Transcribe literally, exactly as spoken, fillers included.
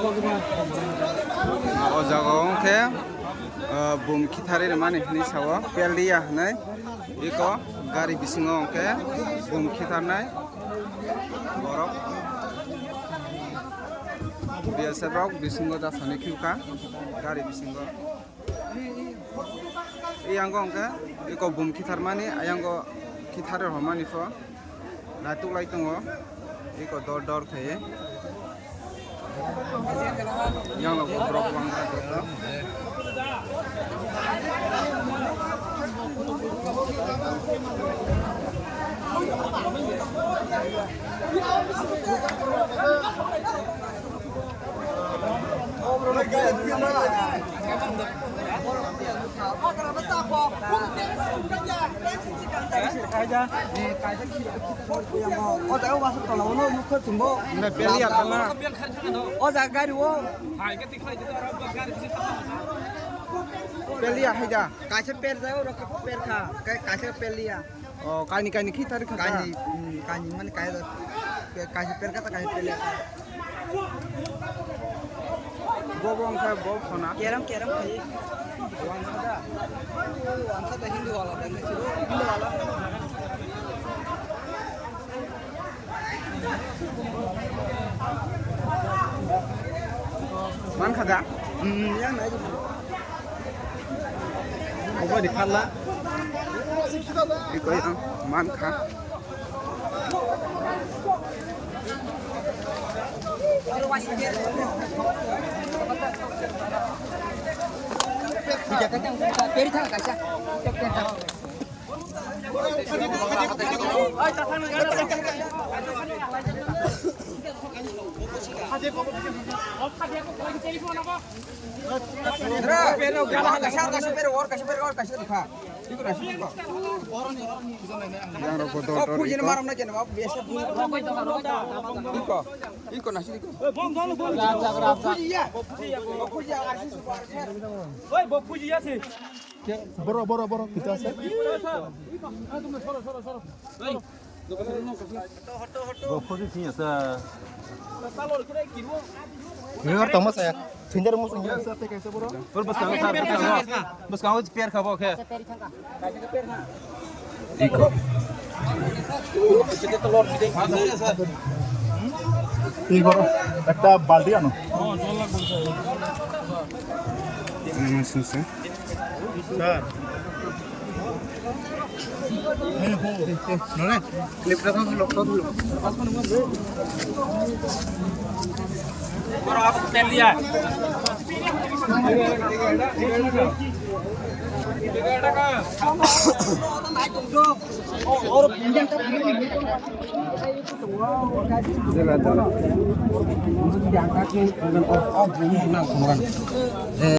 O jaga o hwnkhe, ah, bum khithari rwmani hinwi sao, peldiya hinwi. Eko gari bisingo hwnkhe bum khitharnai borok. B S F rok bisingo da thani khiukha gari bisingo. Eyango hwnkhe eko bum khitharmani, ayango khithar rwmani pho. Naituk lai tongo, eko dor dor khe. Yang logo borok bangkha joto. O jaga o wasuk tola o nukho chumbo. Peliya tala. O jaga gari o. Peliya haida. Kaisa per jao, rok per kha. Kaisa peliya. O, kaini, kaini khi tari kha ta? Kaini, mm, kaini mani kai da, kai per kha ta, kai per le. Bo, bo wngkha bo khona. Keram, keram khai. Wansa da? Wansa da Hindi wala da, Hindi wala. Man kha da? Mm, yang nai. Obo di khala. Iko yang man kha. Yang rok bodol dor iko. Iko, iko nasi iko. Boro, boro, boro, kita ase. Bo photo sini asa. Ini orang tamas ya. Thinjar musuh ya. Bor bwskango sa, bwskango. Bwskango per kha bo khe. Iko. Iko. Ekta balti ano. Ini sini. Sir. Nole, clip ta thang lok thang lok. Oro aro pinjang ta. Jela jela.